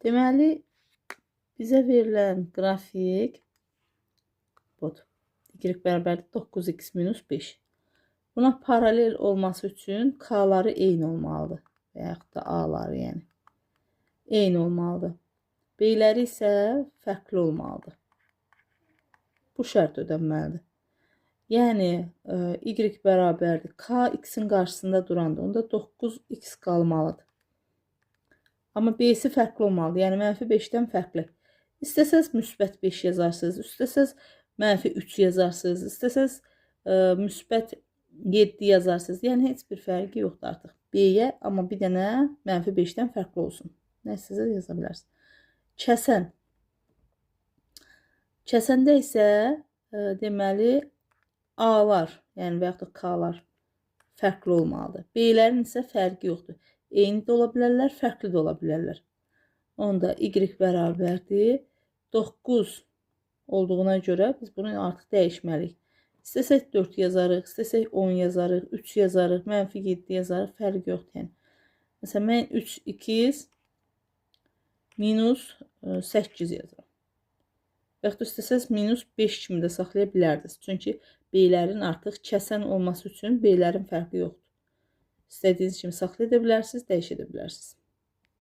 Deməli, bizə verilən qrafik budur. Y bərabərdir 9x minus 5. Buna paralel olması üçün K-ları eyni olmalıdır. Və yaxud da A-ları yəni. Eyni olmalıdır. B-ləri isə fərqli olmalıdır. Bu şərt ödənməlidir. Yəni Y bərabərdir. K x-in qarşısında duranda onda 9x qalmalıdır. Amma B-si fərqli olmalıdır. Yəni mənfi 5-dən fərqli. İstəsəz müsbət 5 yazarsınız, istəsəz mənfi 3 yazarsınız, istəsəz müsbət 7 yazarsınız. Yəni heç bir fərqi yoxdur artıq. B-yə amma bir dənə mənfi 5-dən fərqli olsun. Nə istəsəz yaza bilərsiniz. Kəsən. Kəsəndə isə deməli A-lar, yəni və yaxud da K-lar fərqli olmalıdır. B-lərin isə fərqi yoxdur. Eyni də ola bilərlər, fərqli də ola bilərlər. Onda Y bərabərdir 9 olduğuna görə biz bunu artıq dəyişməliyik. İstəsək 4 yazarıq, istəsək 10 yazarıq, 3 yazarıq, mənfi 7 yazarıq, fərqi yoxdur yəni. Məsələn, mən 3, 2 minus 8 yazıram. Və yaxud da istəsəz minus 5 kimi də saxlaya bilərdiniz. Çünki B-lərin artıq kəsən olması üçün B-lərin fərqi yoxdur. İstədiyiniz kimi saxlaya da bilərsiniz, dəyişə də bilərsiniz.